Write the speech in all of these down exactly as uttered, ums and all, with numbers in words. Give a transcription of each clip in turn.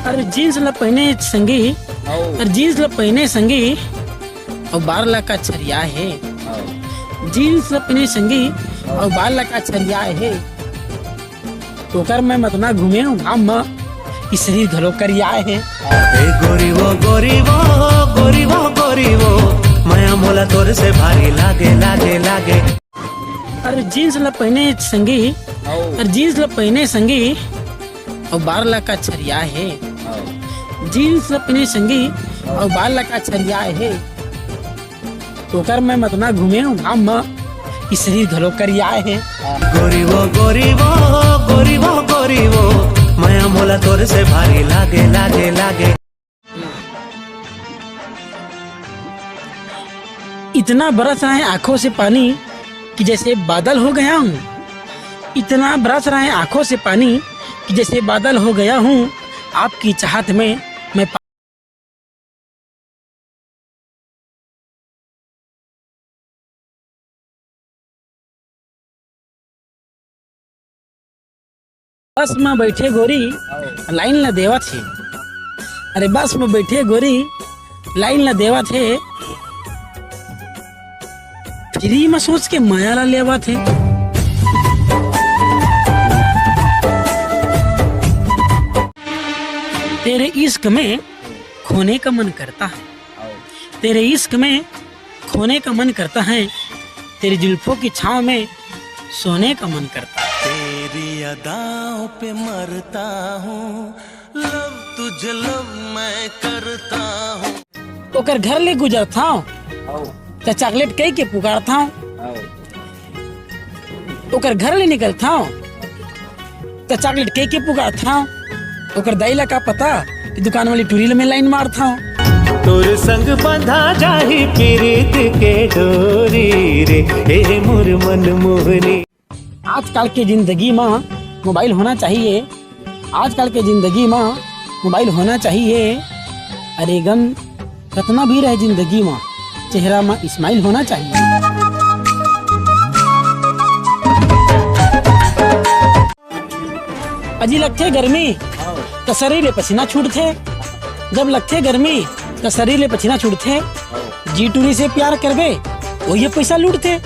अरे जींस ला पहिने संगी, अउ अरे जींस ला पहिने संगी, अउ बार ला का छरिया हे। अउ जींस ला पहिने संगी, अउ बार ला का छरिया हे। ओकर मैं मतना घूमे हूँ घाम म, कि शरीर घलो करिया हे। ए गोरी वो, गोरी वो, गोरी वो, गोरी वो, मया मोला तोर से भारी लागे, लागे, लागे। अरे जींस ला पहिने संगी, अउ अरे जींस ला पहिने संगी, अउ बार ला का छरिया हे। अउ जींस ला पहिने संगी, अउ बार ला का छरिया हे। ओकर मैं मतना घूमे हूँ घाम म, कि शरीर घलो करिया हे। गोरी वो, गोरी वो, गोरी वो, गोरी वो, मया मोला तोर से भारी लागे, लागे, लागे। इतना बरस रहा है आंखों से पानी कि जैसे बादल हो गया हूँ। इतना बरस रहा है आंखों से पानी कि जैसे बादल हो गया हूँ। आपकी चाहत में मैं पा- बस में बैठे गोरी लाइन ला देवत हे। अरे बस में बैठे गोरी लाइन ला देवत हे। फ्री में सोच के मया ला लेवत हे। तेरे इश्क में खोने का मन करता है। तेरे इश्क में खोने का मन करता है। तेरी जुल्फों की छाँव में सोने का मन करता है। तेरी अदाओं पे मरता हूँ, लव तुझे लव मैं करता हूँ। ओकर घर ले गुजरथाव, त चॉकलेट कई के पुकारथाव। ओकर घर ले निकलथाव, त चॉकलेट कई के पुकारथाव। ओकर दाई ला का पता कि दुकान वाली टूरी ल मैं लाइन मारथाव। तोर संग बंधा जाही पीरित के डोरी रे, ए मोर मन मोहनी। आजकल के जिंदगी म मोबाइल होना चाहिए, आजकल के जिंदगी म मोबाइल होना चाहिए। अरे गन, कतना भी रहे जिंदगी म, चेहरा म स्माइल होना चाहिए। अजी लगथे गर्मी, त शरीर ले पसीना छूटथे। जब लगथे गर्मी, त शरीर ले पसीना छूटथे। जी टूरी से प्यार करबे, वही पैसा लूटथे।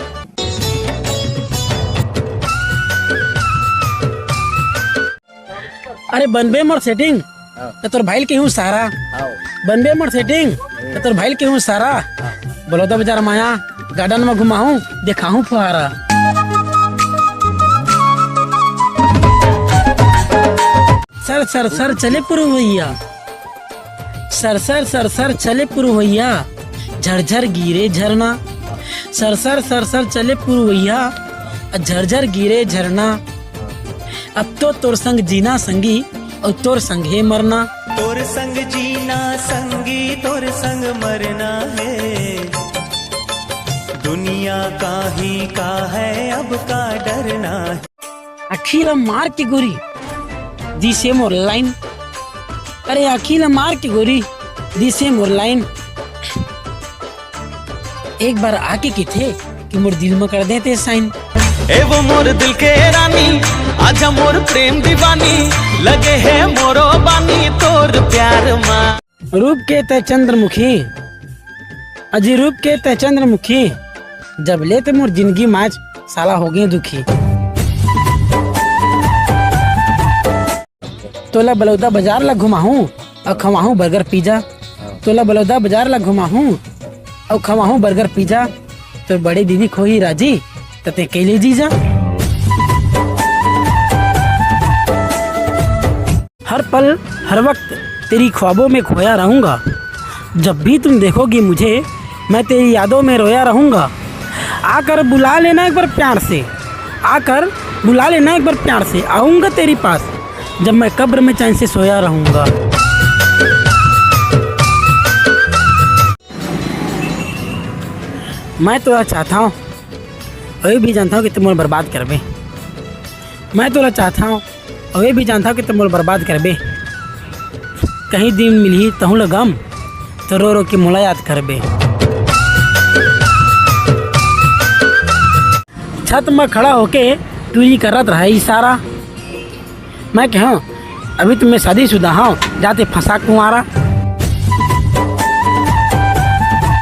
अरे बनबे मोर सेटिंग, हाँ। त तोर भाई ल केहूँ सारा। हाँ। बनबे मोर सेटिंग, त तोर भाई ल केहूँ सारा। हाँ। बलौदा बाजार माया, गार्डन म घुमाहूँ, देखाहूँ फुहारा। सर सर सर चले पुरवैया, सर सर सर सर चले पुरवैया, झरझर गिरे झरना। सर सर सर सर चले पुरवैया, झरझर गिरे झरना। अब तो तोर संग जीना संगी, अउ तोर संग हे मरना। तोर संग जीना संगी, तोर संग मरना हे। दुनिया का ही का है, अब का डरना है। आँखी ला मार के गोरी दिसे मोर लाइन। अरे आँखी ला मार के गोरी दिसे मोर लाइन। एक बार आके किथे कि मोर दिल म कर देते साइन। ए वो मोर दिल के रानी, आजा मोर प्रेम दीवानी, लगे है मोरो बानी तोर प्यार मा। रूप के तय चंद्रमुखी, अजी रूप के तय चंद्रमुखी, जब ले ते मोर जिंदगी माच साला हो गए दुखी। तोला बलौदा बाजार ला घुमाहूँ अउ खवाहूँ बर्गर पिज्जा। तोला बलौदा बाजार ला घुमाहूँ अउ खवाहूँ बर्गर पिज्जा। तोर बड़े दीदी खोही राजी, त ते कैले जीजा। हर पल, हर वक्त तेरी ख्वाबों में खोया रहूंगा। जब भी तुम देखोगी मुझे, मैं तेरी यादों में रोया रहूंगा। आकर बुला लेना एक बार प्यार से, आकर बुला लेना एक बार प्यार से, आऊंगा तेरी पास, जब मैं कब्र में चैन से सोया रहूंगा। मैं तोला चाहता हूँ, अभी भी जानता हूँ कि तुम मोर बर्बाद करबे। मैं तोला चाहता हूँ, अउ ये भी जानथव कि तैं मोला बर्बाद करबे। कहीं दिन मिलही तहूँ ल गम, त रो रो के मोला याद करबे। छत म खड़ा होके टूरी करत रहे इशारा। मैं कहेंव, अभी तो मैं शादीशुदा हूँ, जाते फंसा कुंवारा।